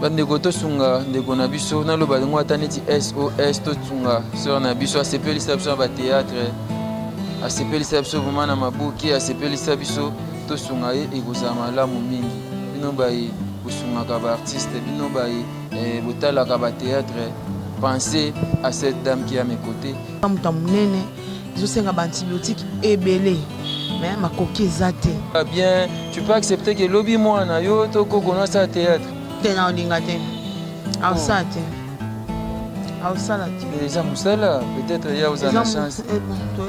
Bandeko tosunga ndeko na biso, naloba yango ata neti SOS, tosunga sœur na biso, asepelisa biso na ba théâtre, asepelisa biso vraiment na maboke, asepelisa biso, tosunga ye, ekozala malamu mingi. Bino baye bosungaka ba artiste, bino baye eh, botalaka ba théâtre, pensez à cette dame qui est à mes côtés. Moto ya monene ezosenga ba antibiotique ebele mais makoki eza te. Bien, tu peux accepter que lobi mwana yo to koko na sa théâtre? Te, na olinga te. Aosala te. Aosala te. Eza mosala, peut-être ya oza na chance.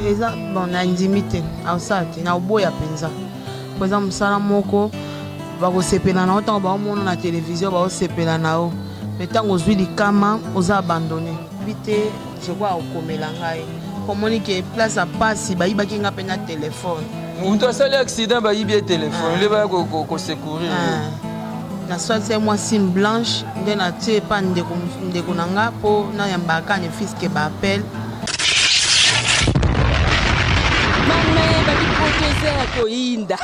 Eza bon na ndimi te. Aosala te, na oboya penza. Po eza mosala moko bakosepela na yo ntango baomona na televizio, baosepela na yo. Mais ntango ozwi likama, oza abandonné. Te, je crois okomela ngai. Omoni ke place ya pasi bayibaki nga mpe na telefone. Moto asali accident bayibi ye telefone, nde baya kosecourir. Naswati ye mwa sim blanche nde natie epa ndeko, ndeko na nga mpo nayambaka ne fiske baappel. Mame babi poto eza ya koyinda.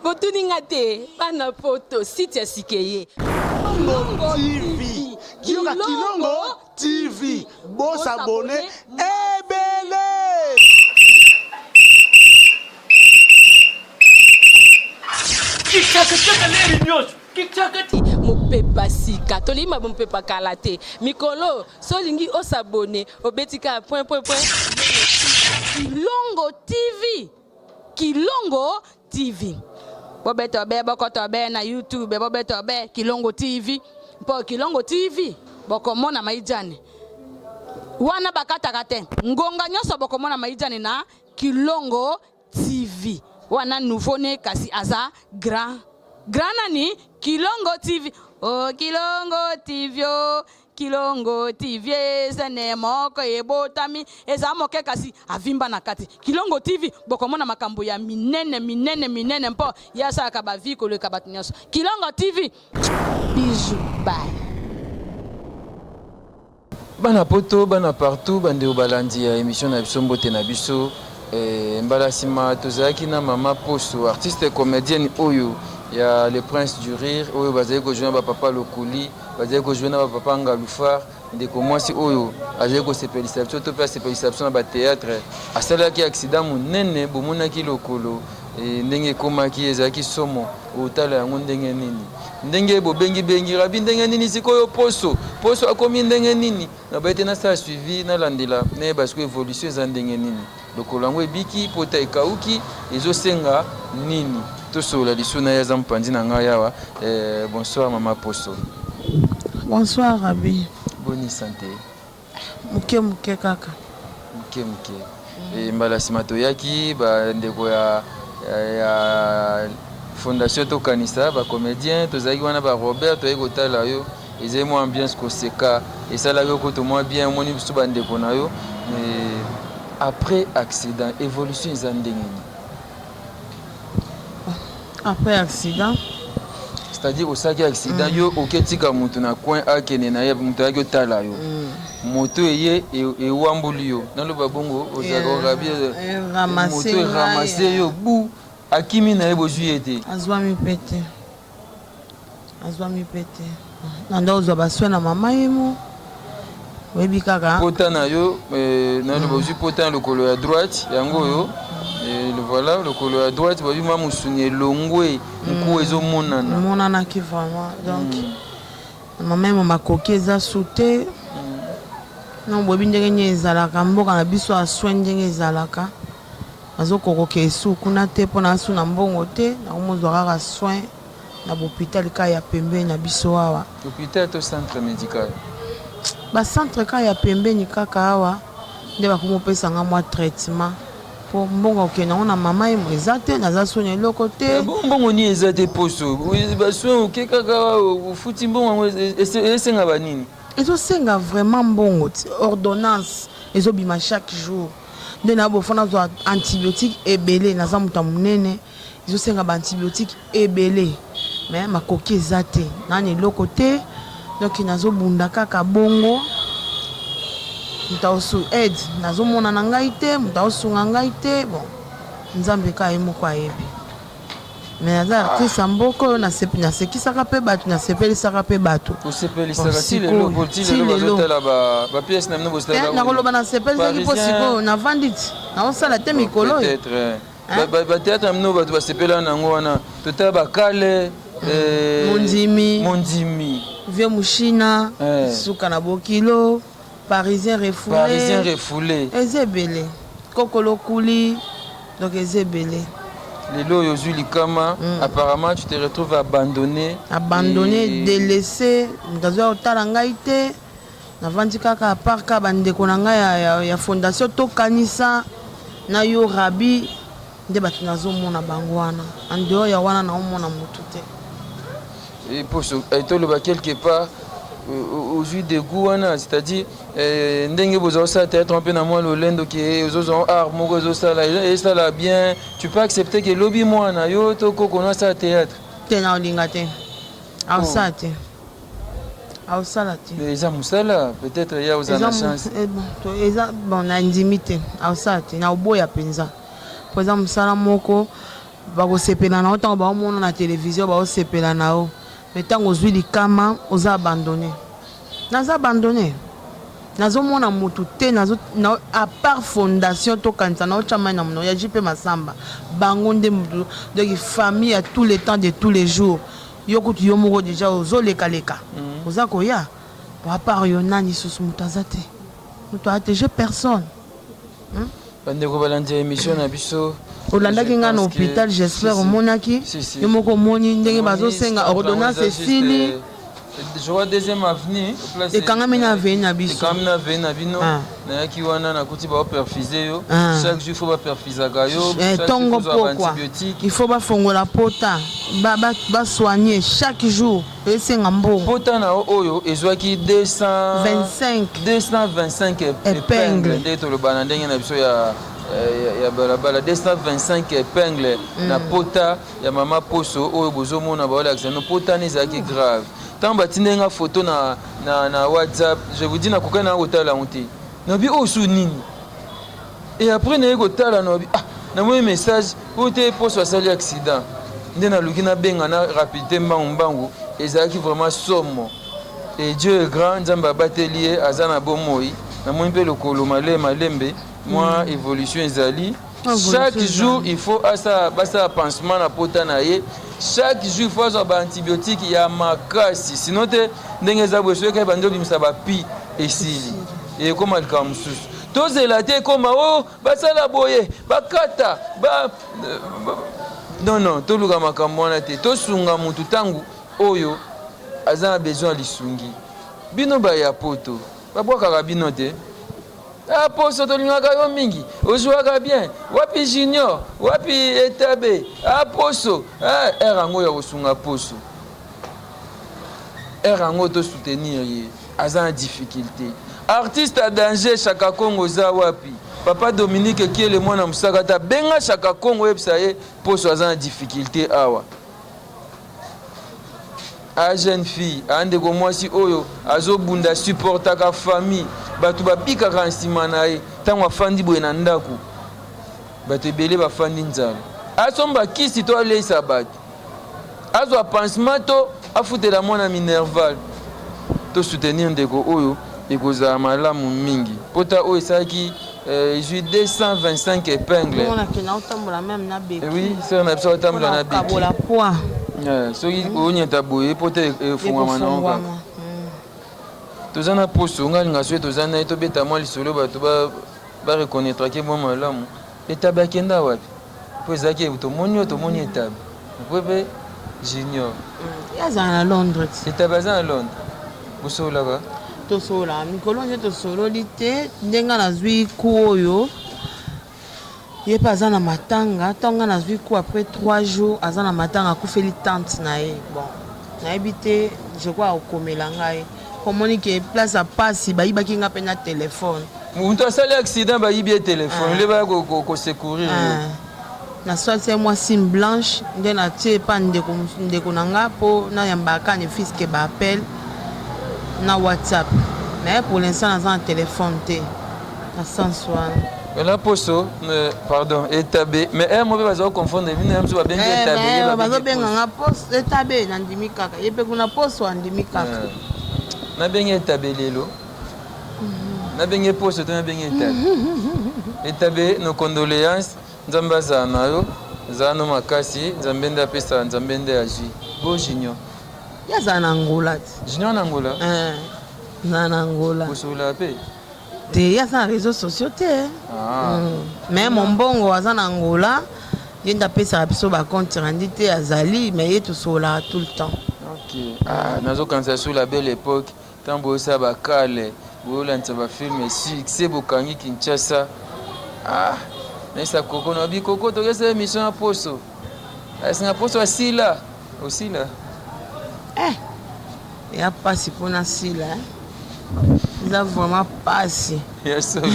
Botuni nga te bana poto site ya sikeye. Kilongo TV. Yoka Kilongo TV. Bo s'abonner ebele. Kichaka leri nyonso kichaka ti mopepa sika tolingi ma mopepa kala te mikolo so olingi osabone obeti kaka point point point Kilongo TV Kilongo TV bobeta be bokoto be na YouTube bobeta be Kilongo TV mpo Kilongo TV bokomona maijane wana bakataka te ngonga nyonso bokomona maijane na Kilongo TV wana nouveau ne kasi aza grand grand nani Kilongo TV oh Kilongo TV oh Kilongo TV eza ne moko ebotami eza moke kasi avimba na kati Kilongo TV bokomona makambo ya minene minene minene mpo ye asalaka ba vie koleka bato nyonso Kilongo TV bisous bye. Bana poto, bana partout, bandeko balandi ya emission na biso mbote na biso. Eh, mbala sima tozalaki na mama Poso, artiste comedienne oyo ya le prince du rire oyo bazali ko jouer na ba papa Lokuli, bazali ko jouer na ba papa Ngalufar. Ndeko mwasi oyo azali kosepelisa biso to pe asepelisa biso na ba théâtre, asalaki accident monene, bomonaki lokolo e, ndenge ekomaki ezalaki somo. Otala yango ndenge nini, ndenge bobengi bengi rabi ndenge nini sikoyo Poso, Poso akomi ndenge nini? Na baye te nasala suivi, nalandela nayeba sikoyo evolution eza ndenge nini, lokolo yango ebiki, pota ekauki, ezosenga nini? Tosolola lisu na ye, aza mopanzi na ngai awa. Eh, bonsoir mama Poso. Bonsoir Rabi. Boni santé? Moke moke kaka. Moke moke. E, mbala nsima toyaki bandeko ya, ya fondation Tokanisa ba comédien, tozalaki wana ba Robert, toyaki kotala yo, ezali mwa ambiance koseka, esalaki yo kutu mwa bien, omoni biso bandeko na yo. Mais après accident, évolution eza ndenge nini? Après accident, c'est-à-dire osalaki accident, yo oketika moto na coin akende na ye, moto ayaki otala yo, moto eye ewamboli yo, naloba bongo ozalaka orabi, moto eramasse yo bu akimi na ye, bozwi ye te. Azwami mpe te, azwami mpe te. Nanda ozwa basoin na mama ye mo oyebi kaka pota na yo, naloba ozwi pota na lokolo ya droite yango oyo, voilà lokolo ya droite bazwi mwa mosuni elongwe, nkuwa ezomonana. Emonanaki vraiment. Donc mama ye mo makoki eza su te. Non, boyebi ndenge nini ezalaka mboka na biso ya soin, ndenge ezalaka nazokokoka esu kuna te mpo na su na mbongo te, nakomozwa kaka soin na bopital kaka ya pembeni na biso awa. Hôpital to centre médical? Bacentre kaka ya pembeni kaka awa nde bakomopesa nga mwa traitement mpo mbongo okende yango na mama ye mo eza te, naza so na eloko te. Mbongo nini eza te Poso? Basoin oke kaka ofuti mbongo yango esenga banini? Ezosenga vraiment mbongo ti ordonnance ezobima chaque jour nde na bofo nazwa antibiotique ebele, naza moto ya monene, ezosenga ba antibiotique ebele mais makoki eza te, nani eloko te. Donc nazobunda kaka bongo, moto aosu aide nazomona na ngai te, moto aosunga ngai te. Bon, Nzambe kaka ye moko ayebi. Mais naza artiste ya mboka oyo, nasekisaka mpe bato, nasepelisaka mpe bato. Osepelisaka ti lelo, po ti lelo bazotala bapièce na bino. Bosala. Nakoloba nasepelisaki mpo sikoyo navandi ti naosala te mikolo oyo. Peut-être bathéâtre na bino, bato basepelaka nango wana, totala bakale. Mondimi. Mondimi. Vieux Mushina. Suka na bokilo, Parisien refoulé. Parisien refoulé. Eza ebele, kokolokuli, donc eza ebele. Lelo oyo ozwi likama, apparemment tu te retrouves abandonné. Abandonné, délaissé. Moto azwa kotala ngai te, navandi kaka, à part ka bandeko na ngai ya fondation Tokanisa na yo Rabi, nde bato nazomona bango wana. En dehors ya wana, naomona motu te. Et poso toloba quelque part ozwi dégoût wana, c'est-à-dire ndenge bozwa kosala théâtre mpe na mwa lolendo ke ozozwa art moko ezosala, esala bien, tu peux accepter ke lobi mwana yo to koko no asala théâtre? Te, na olinga te, aosala te, aosala te. Mais eza mosala, peut-être ya ozala na chance. Eza bon, nandimi te, aosala te, na oboya mpenza, po eza mosala moko bakosepela na yo ntango baomona na télévision, baosepela na yo, mais ntango ozwi likama, oza abandonné. Naza abandonné, nazomona motu te à part fondation Tokanisa, naotya mai na monoko ya JP Masamba, bango nde motu. Donc famille ya tous les temps, de tous les jours, yo kutu yo moko déjà ozolekaleka, oza koya. Bon, à part yo, nani susu? Moto aza te, moto aza te, j'ai personne. Bandeko balandi ya émission na biso. Olandaki ngai na hôpital, j'espère omonaki yo moko, omoni ndenge bazosenga ordonnance esili. Je crois deuxième avenue. Ekangami na avenue na biso. Ekangami na avenue na bino. Nayaki wana, nakuti baoperfuse yo. Chaque jour faut baperfusaka yo. Ntongo pokwa il faut bafongola pota, basoigne chaque jour, esenga mbongo. Pota na oyo ezwaki 225. 225 épingle, ndenge toloba na ndenge na biso ya balabala, 225 épingle na pota ya mama Poso oyo bozomona baolakisa no. Pota wana ezalaki grave. Ntango batindeli nga photo na WhatsApp, je vous dis, nakokai na kotala yango te, nabi oyo su nini? Et après naye kotala, nabi ah, namoni message oyo te, Poso asali accident. Nde naluki nabenga na rapidité, mbangu mbangu. Ezalaki vraiment somo, et Dieu est grand, Nzambe abateli ye, aza na bomoi. Namoni mpe lokolo malembe malembe, mwa évolution ezali. Chaque jour il faut asala, basala pansement na pota na ye. Chaque jour il faut azwa baantibiotique ya makasi, sinon te, ndenge eza boye, soki bandi obimisa bapi, esili, ekóma likambo mosusu. Tozela te ekóma o basala boye, bakata ba... Non, non, toluka makambo wana te. Tosunga motu ntango oyo aza na besoin ya lisungi. Bino baya poto, babwakaka bino te. Ah, Poso, tolingaka yo mingi, ozwaka bien. Wapi Junior? Wapi Etabe? Ah, Poso, ah, ere yango ya kosunga Poso, ere yango tosoutenir ye, aza na difficulté. Artiste ya danger, Chaka Congo oza wapi? Papa Dominique Kiele, mwana mosaka ta, benga Chaka Congo, oyebisa ye Poso aza na difficulté awa. A jeune fille, andeko mwasi oyo azobunda, supportaka famille, bato babikaka nsima na ye. Ntango afandi boye na ndako, bato ebele bafandi nzala. Asomba kisi to aleisa bato, azwa pansement to afutela mwana minerval. Tosoutenir ndeko oyo, ekozala malamu mingi. Pota oyo esalaki ezwi 225 épingle. Oui, sœur na biso atambola na béquille. Soki onyata boye, pota efungwama nango kaka. Toza na Poso, ngai alinga soki toza na ye, tobeta mwa lisolo, bato bareconnaîtrake mwa malamu. Etabe akenda wapi? Mpo ezalaki tomoni oyo, tomoni Etabe mpo mpe Junior. Ye azala na Londres. Etabe aza na Londres, bosololaka? Tosololaka, mikolo nde tosololi te. Ndenge nazwi ku oyo, ye mpe aza na matanga. Ntango nga nazwi ku, après 3 jours aza na matanga, akufeli tante na ye. Bon, nayebi te, je crois akokomela ngai. Omoni ke place ya pasi, bayibaki nga mpe na telefone. Moto asali accident, bayibi ye telefone, nde baya kosecourir yo. Naswati ye mwa sim blanche, nde natie epa ndeko na nga mpo nayambaka ne fût-ce que baappel na WhatsApp. Mais pour l'instant naza na telefone te na sens wana. Wena poso euh, pardon etabe mais heure moko baza confondre bino ya mosusu babengi eh, etabe ye eh, babengi bazobenga poso. nga poso etabe nandimi kaka ye mpe kuna poso andimi kaka Eh, nabengi etabe lelo nabengi poso to nabengi etabe etabe nos condoléances nzambe azala na yo zala no makasi nzambe nde apesaka nzambe nde azwi bo junior Ye azala na Angola te. Junior na Angola? Eh, azala na Angola. Bosolola pe? Te, ye aza na réseaux sociaux te. Ah. Mais mombongo aza na Angola, ye nde apesaka biso ba compte rendu te azali, mais ye tosololaka tout le temps. Ok. Ah, nazokanisa sur la belle époque ntango boyosala bakale boyolandisa bafilme succès bokangi Kinshasa. Ah, nayesa koko na bi koko tokesa émission ya poso. Asinga poso asila. Osila? Eh, ya pasi pona sila eh. Eza vraiment pasi. Ya solo.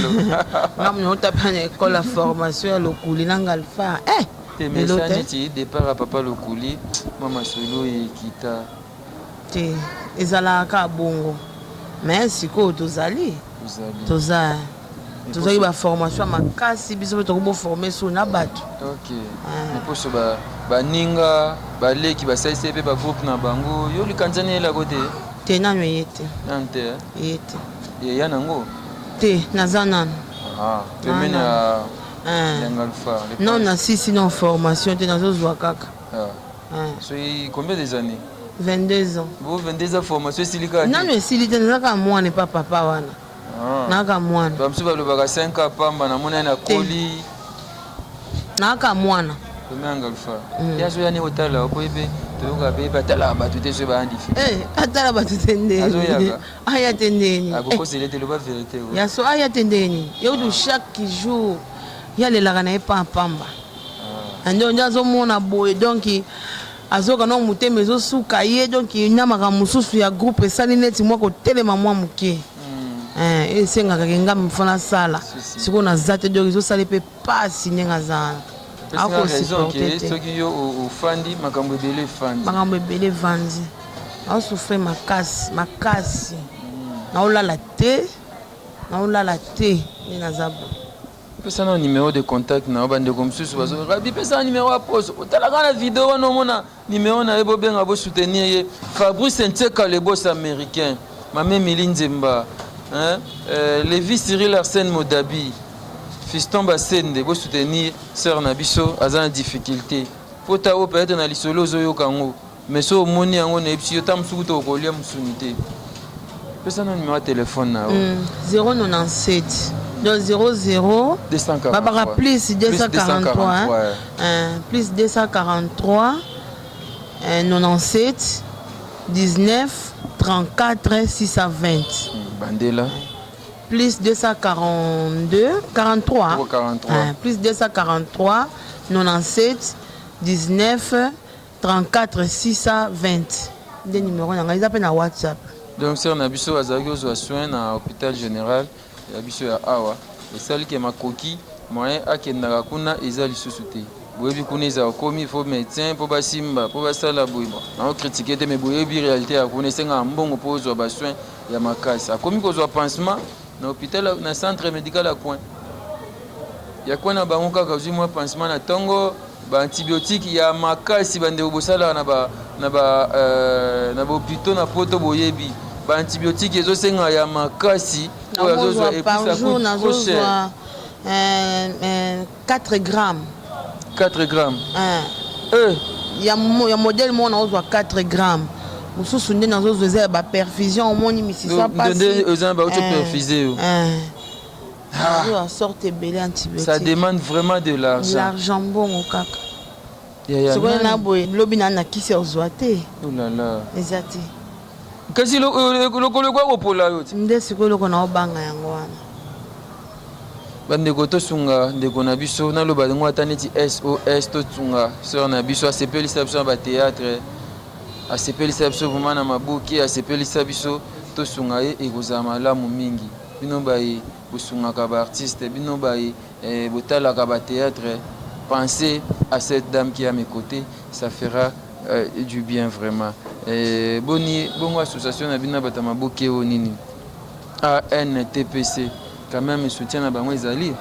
Nga muna otapa na école ya formation ya Lokuli na Ngalfa. Eh, Te mais lelo esa te. neti départ ya papa Lokuli mwa masolo ekita. Te, ezalaka kaka bongo. Mais sikoyo tozali. Tozali. Toza. Tozwaki ba formation ya makasi biso mpe tokoki boforme su na bato. Ok. Miposo ba baninga baleki basalisi ye mpe ba groupe na bango yo likanisa nini elako te? Te nanu eye te. Nanu te? Eh? Eye te. Eya nango? Te naza nanu. Ah, pembeni ya ya Ngalfa. Non na sisi non formation te nazozwa kaka. Ah. Soki combien des années? 22 ans. Bo 22 ans formation esili kaka te? Nanu esili te naza kaka mwana epa papa wana. Ah. Naka mwana. Ba mosusu balobaka 5 ans pamba namoni ye nakoli. Naka mwana. Pembeni ya Ngalfa. Ye azoya nde kotala po ye mpe toyokaka mpe ye mpe atalaka bato te soki baya difficulté. Eh, atala bato te ndenge. Azoyaka. Aya te ndenge nini. Akokosela te loba verite. Ya so aya te ndenge nini. Ye kutu chaque jour ye alelaka na ye pamba pamba. Na nde nde azomona boye donc azoyoka nao motema ezosuka ye donc na makambo mosusu ya groupe esali neti mwa kotelema mwa moke eh, esengaka ke ngambi mpo nasala sikoyo naza te donc ezosala mpe mpasi ndenge aza wana akosupporte te soki yo ofandi makambo ebele efandi makambo ebele evandi naosouffrir makasi makasi naolala te naolala te nde naza boye. Pesa nanu numero de contact na yo ba ndeko mususu bazo Rabbi pesa numero ya poso otala kaka na video wana omona numero na ye bobenga bo soutenir ye Fabrice Nseka le boss américain Mame Emily Nzemba hein euh, Levi Cyril Arsène Modabi Fiston Basende bo soutenir sœur na biso aza na difficulté pota oyo peut-être na lisolo ozoyoka yango Mais soki omoni yango nayebisi yo ta mosusu kutu okolia musuni te. Pesa na numero ya telefone na yo. 097 donc 00 243 babaka plus 243 hein? ouais. Plus 243 97 19 34 620. Bandela. Plus 242 43 43. Hein, plus 243 97 19 34 620 nde numero na ngai eza mpe na whatsapp. Donc sœur na biso azalaki kozwa soin na hopital general ya biso ya awa esali ke makoki moyen akendaka kuna eza lisusu te boyebi kuna eza okomi faut médecin mpo basimba mpo basala boye bon nao critique te mais boyebi réalité ya kuna esengaka mbongo mpo ozwa ba soin ya makasi akomi kozwa pansement na hôpital na centre médical ya coin ya coin na bango kaka ozwi mwa pansement na tongo Ba antibiotiques ya makasi ba ndeko bosalaka na ba na ba euh, na ba hôpitaux na poto boyebi ba antibiotiques ezosenga ya makasi oyo azozwa et puis par ça jour coûte trop cher. nazozwa 4 grammes 4 grammes eh. Ya, ya modèle moko nazozwa 4 grammes mosusu nde nazozwa eza ya baperfusion omoni misisa mpasi nde eza na bauti perfuse yo eh. Ah. sorte ebele antibiotique. Ça demande vraiment de l'argent. L'argent mbongo kaka. Sikoyo na boye lobi na na kisi ya ozwa te. Oh là là. Eza te. Kasi lokolo ekoya kopola yo te. Nde sikoyo eloko na obanga yango wana. Bandeko tosunga ndeko na biso naloba yango ata neti SOS tosunga sœur na biso asepelisa biso na ba théâtre asepelisa biso vraiment na maboke asepelisa biso tosunga ye ekozala malamu mingi. Bino baye bosungaka ba artistes, bino baye botalaka ba theatres, pensez à cette dame qui est à mes cotes, ça fera du bien vraiment. Boni bongo association na bino ya bato ya maboke oyo nini? ANTPC quand meme soutien na bango ezali?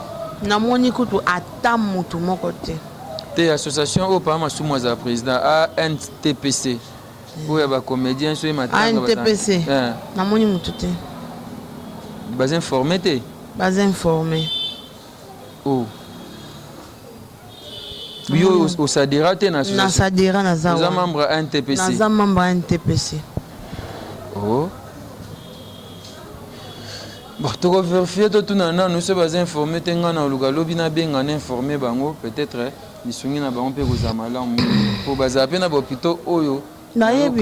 Namoni kutu ata mutu moko te. Te association oyo papa masumu azala president antpc oyo ya ba comedien soki matanga antpc eh. Namoni mutu te. Baza informe te. Baza informe. Oh. Yo osadera te na association? Nasadera naza Oza membre ya NTPC? Naza membre ya NTPC. Oh. Bon, toko verifier totuna nanu soki baza informe te ngai naluka lobi nabenga na informe bango peut-être lisungi na bango mpe kozala malamu mingi mpo bazala mpe na bahôpitaux oyo nayebi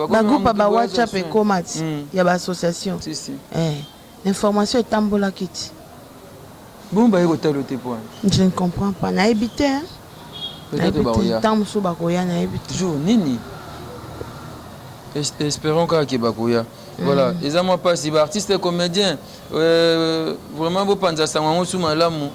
bagroupe ya ba WhatsApp ekoma ti ya ba association si, si. Eh, information etambolaki ti. Bongo baye kotala yo te mpo wana? Je ne comprends pas, nayebi te hein. Peut-être bakoya. Ntango mosusu bakoya, nayebi te. Jour nini? Espérons kaka ke bakoya. Voilà, eza mwa pasi ba artistes comédiens euh, vraiment bopanza sango yango su malamu.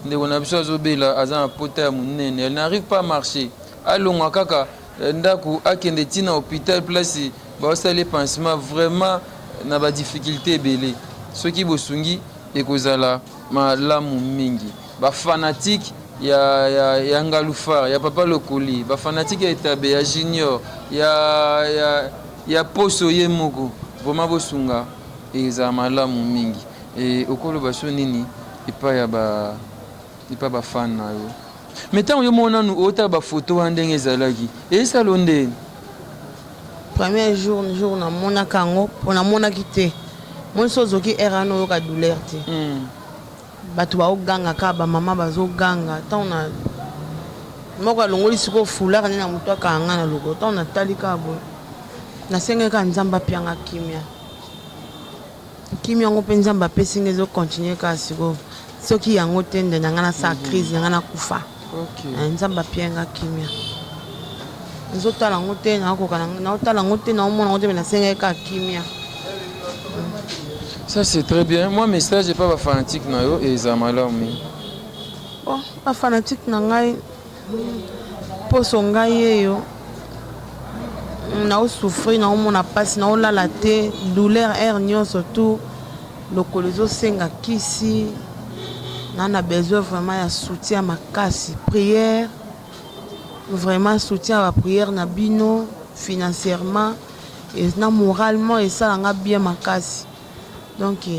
Ndeko na biso azobela, aza na pota ya monene, elle n'arrive pas à marcher. Alongwa kaka ndaku akende ti na hopital place baosala ye pansement vraiment na ba difficultés ebele. Soki bosungi ekozala malamu mingi. Ba fanatiques ya ya ya Ngalufar, ya Papa Lokoli, ba fanatiques ya Etabe, ya Junior, ya ya ya Poso ye moko vraiment bosunga ezala malamu mingi. Et okoloba so nini epai ya ba epai ba fan na yo? Mais tango yo moko nanu otala ba photo wana ndenge ezalaki esala yo ndeni? Premier jour jour namonaka yango po namonaki te moni so ozoki heure wana oyoka douleur te bato baoganga kaka ba mama bazoganga ntango na moko alongoli sikoyo foulard nde na moto akanga nga na lokolo ntango natali kaka boye nasengaki kaka Nzambe apianga kimia kimia yango mpe Nzambe apesi nga ezo continuer kaka sikoyo soki yango te nde na nga nasala crise na nga nakufa. Nzambe apia nga kimia nazotala yango te nakoka naotala yango te naomona yango te me nasengaki kaka kimia. Ça c'est très bien. Moi message epa ba fanatique na yo eza malamu mingi. Bon, ba fanatique na ngai poso ngai yeyo nao souffrir naomona mpasi naolala te douleur heure nyonso tout lokolo ezosenga kisi na na besoin vraiment ya soutien makasi prière vraiment soutien ya ba prière na bino financièrement et na moralement esalanga bien makasi donc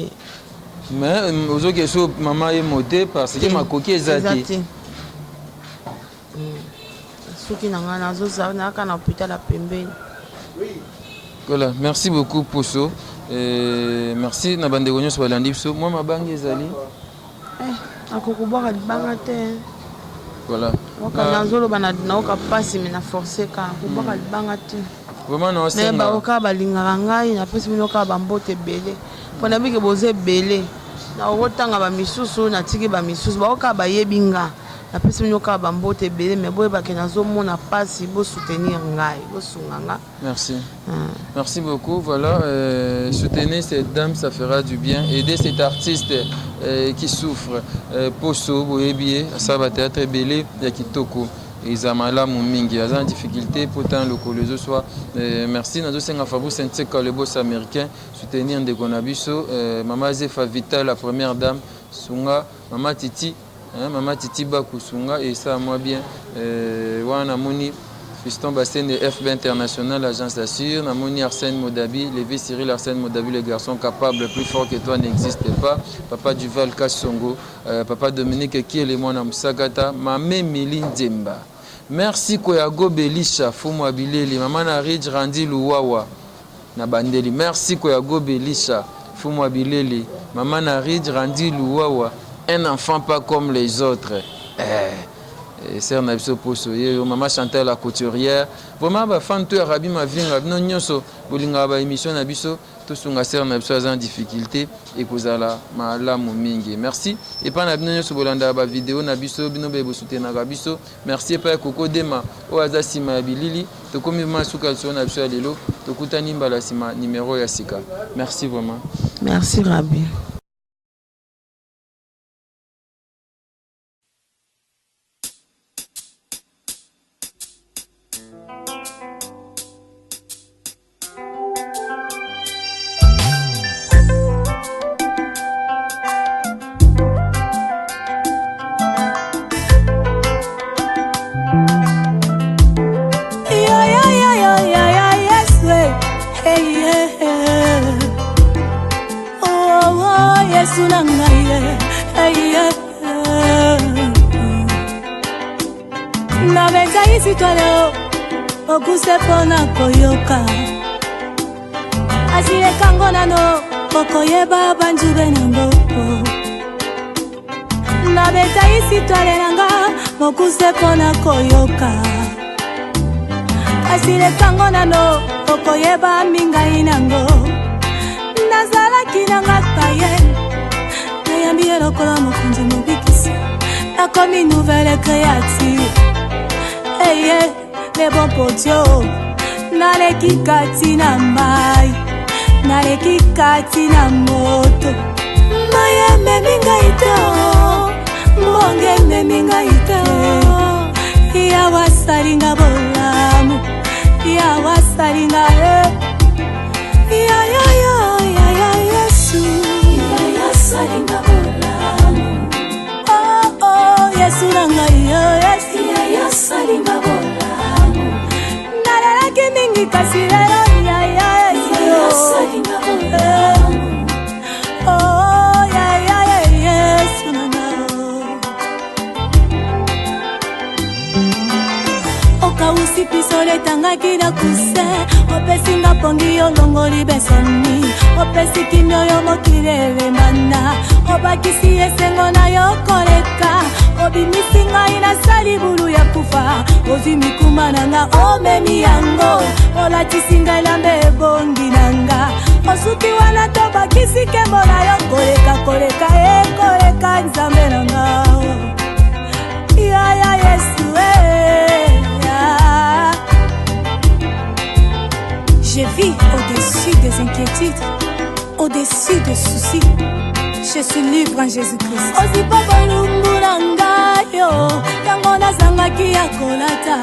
Mais ozoki so mama ye mote parce que makoki eza te. Soki na ngai nazozala nayaka na hôpital ya pembeni. Voilà, merci beaucoup Poso. Merci na bandeko nyonso balandi biso. Mwa mabanga ezali. Eh, akokobwaka libanga te. Voilà. Oka nazoloba na naoka pasi mais na force ka kobwaka libanga te. Vraiment na Mais osenga. baoka balingaka ngai napesi bino kaka bambote ebele mpo nayebi ke boza ebele nakokotanga bamisusu natiki bamisusu baoka bayebi nga napesi bino kaka bambote ebele mais boyeba ke nazomona mpasi bosoutenir ngai bosunga nga. Merci. Merci beaucoup. Voilà, soutenez cette dame, ça fera du bien. Aidez cet artiste qui souffre. Poso, boyebi, ça va théâtre ebele ya kitoko. Eza malamu mingi. Aza en difficulté pourtant lokolo ezo soit. Merci nazosenga Fabrice Ntseka le boss américain soutenir ndeko na biso Mama Zefa Vital la première dame sunga Mama Titi hein, Mama Titi Baku sunga et ça moi bien wana namoni Fiston Bassende FB International agence assure namoni Arsène Modabi Lévi Cyril Arsène Modabi le garçon capable plus fort que toi n'existe pas Papa Duval Kassongo Papa Dominique Kiele mwana Musakata Mame Mili Nzemba merci Koyago Belisha Fumu Abileli Mama na Ridge Randy Luwawa na bandeli merci Koyago Belisha Fumu Abileli Mama na Ridge Randy Luwawa un enfant pas comme les autres eh sœur na biso poso ye yo Mama Chantal la couturière vraiment ba fan to ya Rabbi Mavinga bino nyonso bolingaka ba émission na biso tosunga sœur na biso aza en difficulté ekozala malamu mingi merci epai na bino nyonso bolandaka ba video na biso bino be bosutenaka biso merci epai ya Coco Dema oyo aza nsima ya bilili tokomi vraiment suka lisolo na biso ya lelo tokutani mbala nsima numero ya sika merci vraiment. Merci Rabbi. Yesu na ngai eh, eh. Nabeta isitwale okuse mpo na koyoka asilekango nano okoyeba banjube nango. Nabeta isitwale nanga mokuse mpo na koyoka asilekango nano okoyeba mingai nango. Nazalaki nanga paye, nayambi ye lokola mokonzi mobikisi, nakomi nouvelle créature. Eye le bon potio, naleki kati na mai, naleki kati na moto, mai ememi ngai te, mbonge ememi ngai te. Yawe asalinga bolamu, Yawe asalinga e yayayayaya Yesu asalinga bolamu. Oh, oh, Yesu na ngai yo, Yesu asalinga bolamu. Nalalaki mingi kasi lelo yaya Yesu asalinga bolamu. Oh, yaya Yesu na ngai okausi pisolo etangaki na kuse, opesinga pongi, olongoli besoni, opesi kimia oyo mokili elemana, obakisi esengo na yo koleka, obimisi ngai nasali bulu ya kufa, ozwi mikumba na nga omemi yango, olatisi ngai elamba ebongi na nga. Osuki wana tobakisi nkembo na yo koleka koleka ekoleka Nzambe na nga yaya Yesu eh, ya. Je vis au-dessus des inquiétudes, au-dessus des soucis. Je suis libre en Jésus-Christ. Ozipa bolumbu na ngai yo ntango nazangaki ya kolata,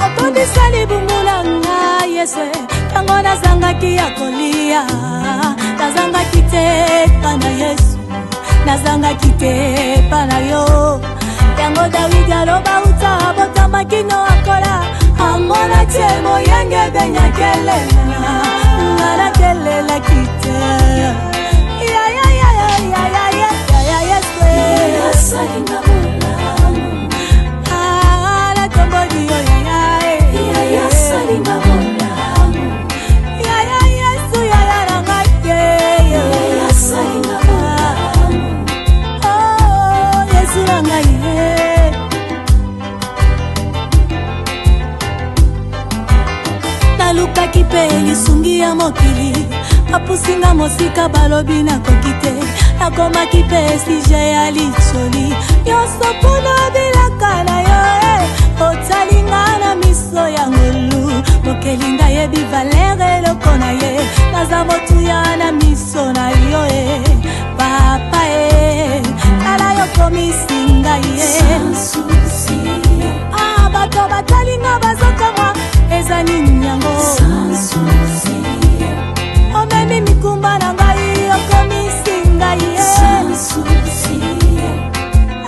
otondisa libumu na ngai Yesu ntango nazangaki ya kolia. Nazangaki te epa na Yesu, nazangaki te epa na yo. Yango Dawidi aloba uta abotamaki no akola amona tie moyenge benyakelela nga nakelelaki te. Yesu natomboli yo yaya, yaya Yesu, yaya na ngai ye. Oh, Yesu na ngai ye. Nalukaki mpe lisungi ya mokili, bapusinga mosika, balobi nakoki te. Nakomaki mpe sujet ya licoli nyonso mpona bilaka na yo e. Otalinga na miso ya ngolu, mokeli ndayebi valeur eloko na ye, naza motuya na miso na yo e papa e. Tala yokomisi ngai ye. Ah, bato batalinga bazokamwa, eza nini yango? Omemi mikumba na ngai, okomisi ngai ye.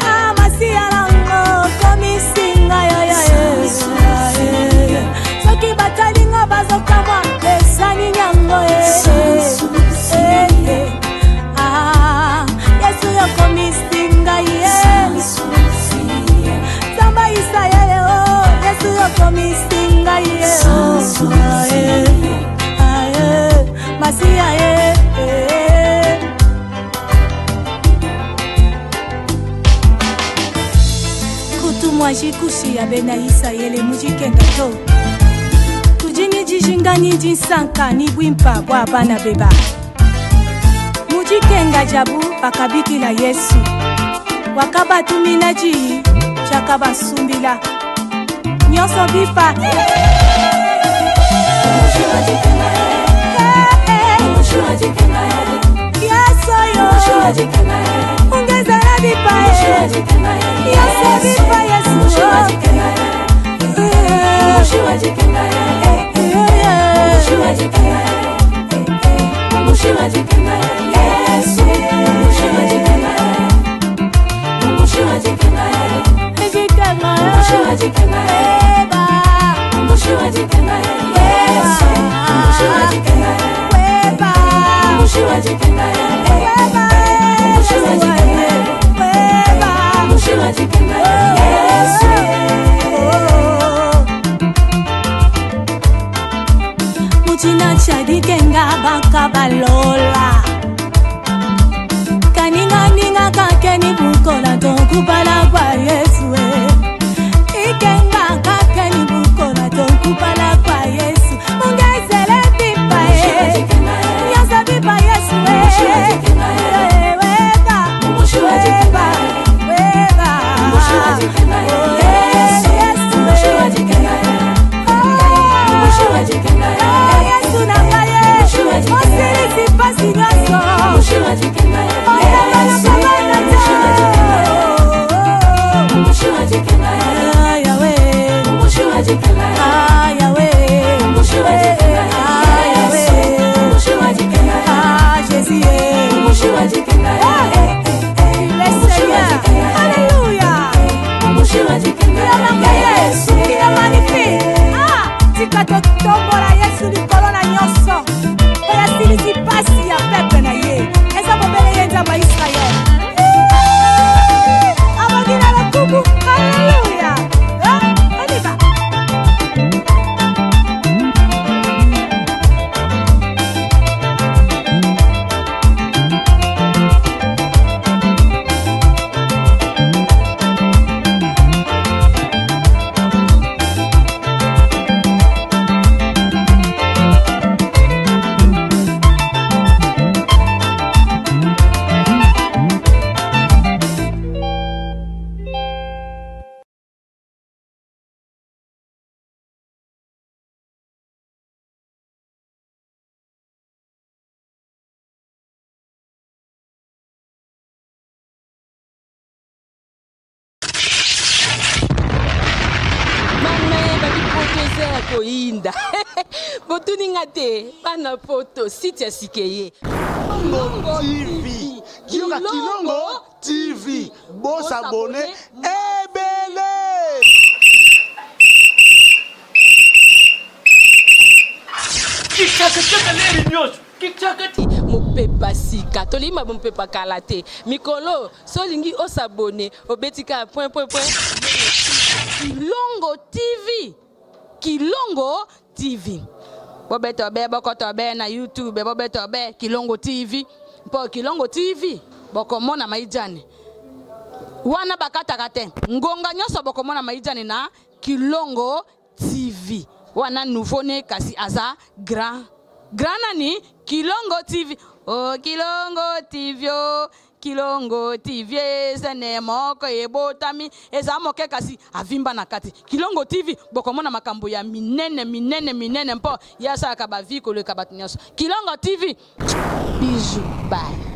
Ah, masiya nango okomisi ngai oyo ye. Soki batalinga bazokamwa, eza nini yango ye? Eh, ah, Yesu yokomisi ngai ye, Nzambe Isalaele o, Yesu yokomisi ngai ye o. Ah, eh, ah, eh, masiya ye eh. Kutu mwajikushi ya bena Isayele mujikenga to tujini dijinga ni dinsanka ni bwimpa bwa bana beba mujikenga jabu bakabikila Yesu wakabatumina ji jakabasumbila nyonso bipa. Yesu yo ungezala bipa Yesu bipa Yesu. Muchina chadikenga bakabalola kaninganinga kakeni bukola tokupala kwa Yesu ikenga kakeni bukola tokupala kwa Yesu mungezele bipa ye nyosa bipa Yesu weba weba weba Yesu na ngai osilisi mpasi nyonso Tika totombola Yesu likolo na nyonso oyo asilisi pasi ya peple na ye eza bobele ye Nzambe ya Israele abongi na lokumu. Haleluya! Oliva Mama babi poto eza ya koyinda. Botuni nga te bana poto site ya sika eye. Kilongo TV. Yoka Kilongo TV. Bosabone ebele. Kikakataka leri nyonso kikakati mopepa sika tolingi mopepa kala te mikolo so olingi osabone obeti kaka point point point Kilongo TV Kilongo TV bobeta be bokoto be na YouTube bobeta be Kilongo TV mpo Kilongo TV bokomona maijane wana bakataka te ngonga nyonso bokomona maijane na Kilongo TV wana nouveau ne kasi aza grand grand nani Kilongo TV oh Kilongo TV oh Kilongo TV eza ne moko ebotami eza moke kasi avimba na kati Kilongo TV bokomona makambo ya minene minene minene mpo ye asalaka ba vie koleka bato nyonso Kilongo TV bisous bye.